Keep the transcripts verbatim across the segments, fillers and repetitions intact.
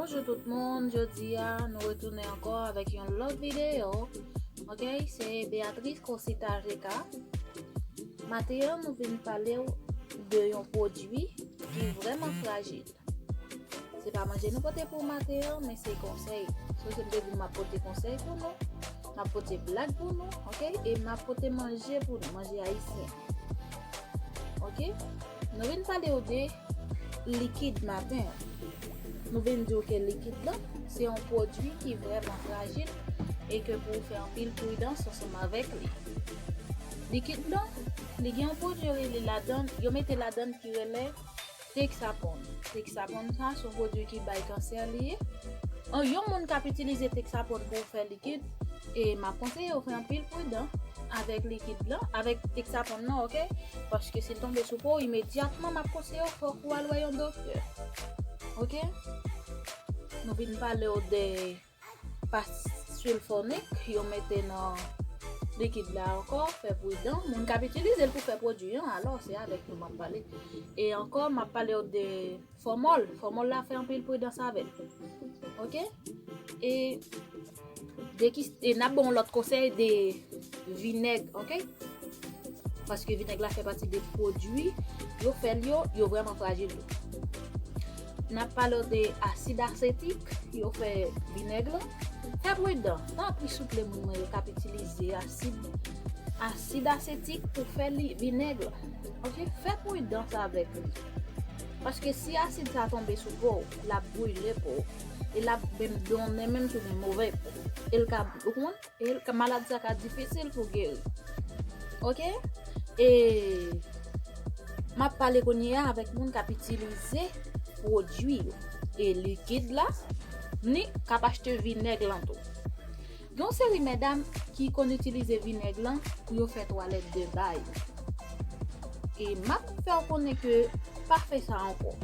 Bonjou tout moun, jodi a nou retounen ankò avèk yon lòt videyo. Ok, se Beatrice Cosita J K. Maten an nou vin pale w de yon pwodui ki vrèman frajil. Se pa manje nou pote pou maten an, men se konsèy. So se m te di m ap pote konsèy pou nou, m ap pote blag pou nou, ok? E m ap pote manje pou nou, manje ayisyen. Ok? Nou vin pale w de likid maten an. Nou vin di w ke likid lan se yon pwodui ki vrèman frajil e ke pou w fè anpil pridans ansanm avèk li. Likid lan, li gen yon pwodui yo rele ladann, yo mete ladann ki rele Texapon. Texapon sa se yon pwodui ki bay kansè li ye. Yon moun k ap itilize Texapon pou w fè likid, e m ap konseye w fè anpil pridan avèk likid lan, avèk Texapon nan, ok? Paske si l tonbe sou po w, imedyatman m ap konseye w fòk ou al wè yon doktè. Ok? Nou vin pale w de past sulfonik yo mete nan likid la ankò, fè pridan. Moun k ap itilize l pou fè pwodui an, alò se avèk nou m ap pale. E ankò, m ap pale w de fòmòl. Fòmòl la, fè anpil pridans avè l. Ok? E de ki, e n ap ba w lòt konsèy de vinèg, ok? Paske vinèg la fè pati de pwodui yo fè l yo, yo vrèman frajil tou. N ap pale w de asid asetik yo fè vinèg lan. Fè pridan, tanpri souple moun mwen yo k ap itilize asid, asid asetik pou fè li vinèg lan. Ok, fè pridans avèk li. Paske si asid sa tonbe sou po w, l ap brile po w. E l ap menm donnen menm si w gen move po. E l ka, ou konprann? E l ka, maladi sa ka difisil pou geri. Ok? E m ap pale kounye a avèk moun k ap itilize pwodui yo. E likid la, ni k ap achte vinèg lan tou. Gen yon seri medam ki konn itilize vinèg lan pou yo fè twalèt de bay. E m ap fè w konnen ke pa fè sa ankò.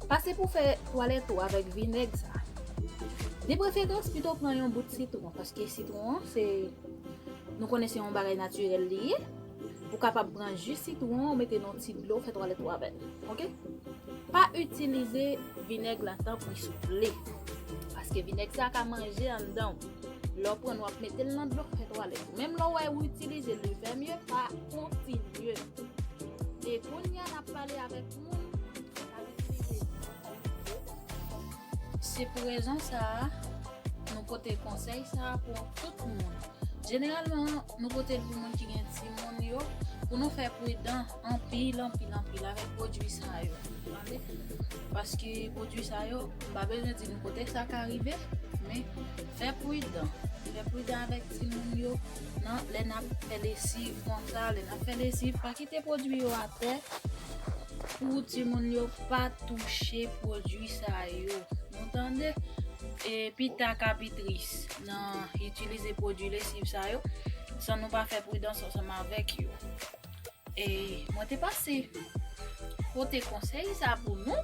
Pase pou fè twalèt ou avèk vinèg sa. De preferans, pito pran yon bout sitwon, paske sitwon an, se, nou konnen se yon bagay natirèl li ye. Ou kapab pran ji sitwon an, ou mete nan ti dlo, fè twalèt ou avè l. Ok? Pa itilize vinèg la, tanpri, souple. Paske vinèg sa ka manje anndan w. Lè w pran l, w ap mete l nan dlo, fè twalèt ou. Menm lè w wè ou itilize l, li fè mye, pa kontinye. E kounye a, n ap pale avèk moun k ap itilize. Se pou rezon sa a, nou pote konsèy sa a pou tout moun. Jeneralman, nou pote l pou moun ki gen timoun yo, pou nou fè pridan anpil, anpil, anpil avèk pwodui sa yo. Tande? Paske pwodui sa yo, m pa bezwen di nou kote sa ka rive, men fè pridan. Fè pridan avèk timoun yo, nan, lè n ap fè lesiv konsa, lè n ap fè lesiv, pa kite pwodui yo atè pou timoun yo pa touche pwodui sa yo. Nou tande? E pita k ap itris nan itilize pwodui lesiv sa yo, san nou pa fè pridans ansanm avèk yo. E mwen te pase pote konsèy sa pou nou.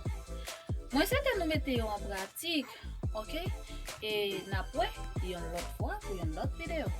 Mwen swete nou mete yo an pratik, ok? E n ap wè yon lòt fwa pou yon lòt videyo.